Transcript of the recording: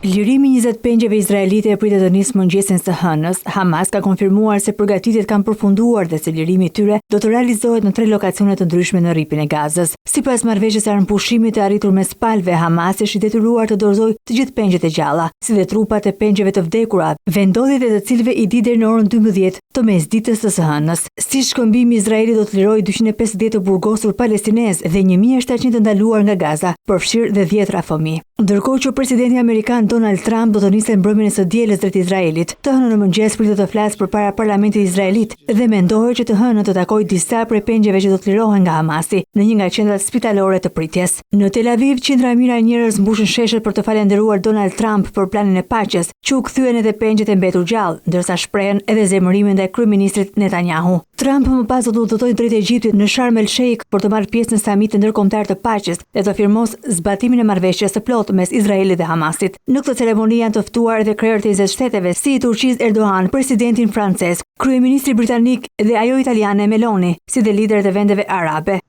Lirimi i 20 pengjeve izraelite pritet të nisë mëngjesin së hënës. Hamas ka konfirmuar se përgatitjet kanë përfunduar dhe se lirimi i tyre do të realizohet në tre lokacione të ndryshme në Rripin e Gazës. Sipas marrëveshjes së armëpushimit të arritur mes palëve, Hamasi është i detyruar të dorëzojë të gjithë pengjet e gjalla, si dhe trupat e pengjeve të vdekura, vendndodhjet e të cilëve i di deri në orën 12 të mesditës të së hënës. Si shkëmbim, Izraeli do të lirojë 250 të burgosur palestinezë dhe 1700 të ndaluar nga Gaza, përfshirë dhe dhjetra fëmijë. Ndërkohë që presidenti amerikan Donald Trump do të niset mbrëmjen e së dielës drejt Izraelit, të hënën në mëngjes pritet të flasë përpara parlamentit izraelit dhe mendohet që të hënën të takojë disa prej pengjeve që do të lirohen nga Hamasi në një nga qendrat spitalore të pritjes. Në Tel Aviv, qindra mijëra njerëz mbushën sheshet për të falënderuar Donald Trump për planin e paqes, që u kthyen edhe pengjet e mbetur gjallë, ndërsa shprehën edhe zemërimin ndaj kryeministrit Netanyahu. Trump më pas do të udhëtojë drejt Egjiptit në Sharm el Sheikh për të marrë pjesë në samitin ndërkombëtar të paqes dhe të firmosë zbatimin e marrëveshjes së plotë mes Izraelit dhe Hamasit. Në këtë ceremoni janë të ftuar edhe krerët e 20 shteteve, si i Turqisë Erdogan, presidentin francez, kryeministri britanik dhe ajo italiane Meloni, si dhe liderët e vendeve arabe.